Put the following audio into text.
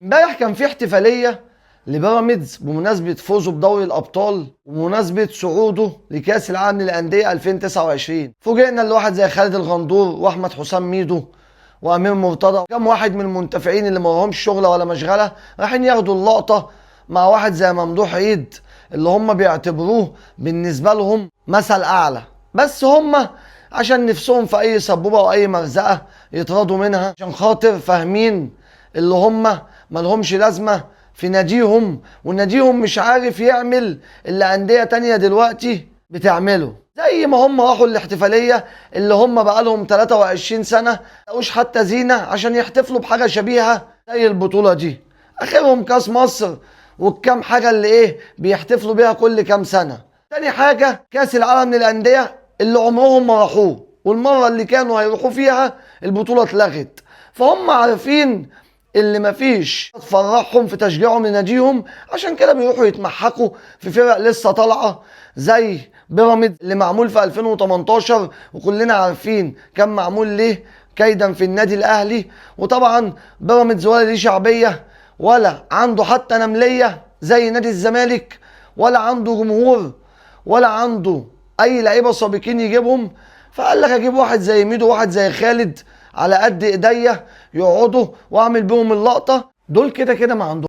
امبارح كان في احتفالية لبيراميدز بمناسبة فوزه بدوري الابطال ومناسبة صعوده لكاس العالم للاندية 2029. فوجئنا ان واحد زي خالد الغندور واحمد حسام ميدو وامير مرتضى كم واحد من المنتفعين اللي ما لهمش شغله ولا مشغله رايحين ياخدوا اللقطة مع واحد زي ممدوح عيد اللي هم بيعتبروه بالنسبة لهم مثل اعلى، بس هم عشان نفسهم في اي سبوبه او اي مرزقه يطردوا منها، عشان خاطر فاهمين اللي هم مالهمش لازمه في ناديهم، وناديهم مش عارف يعمل اللي اندية تانية دلوقتي بتعمله. زي ما هم راحوا الاحتفالية اللي هم بقالهم 23 سنة ملقوش حتى زينة عشان يحتفلوا بحاجة شبيهه زي البطولة دي، اخرهم كاس مصر والكام حاجة اللي ايه بيحتفلوا بيها كل كام سنة. تاني حاجة كاس العالم للاندية اللي عمرهم ما راحوه، والمرة اللي كانوا هيروحوا فيها البطولة اتلغت، فهم عارفين اللي مفيش تفرحهم في تشجيعهم لناديهم، عشان كده بيروحوا يتمحكوا في فرق لسه طالعه زي بيراميدز اللي معمول في 2018 وكلنا عارفين كان معمول ليه كيدا في النادي الاهلي. وطبعا بيراميدز ولا ليه شعبية ولا عنده حتى نمليه زي نادي الزمالك، ولا عنده جمهور ولا عنده اي لعيبة سابقين يجيبهم، فقال لك اجيب واحد زي ميدو واحد زي خالد على قد ايديا يقعدوا واعمل بيهم اللقطة. دول كده كده ما عندهم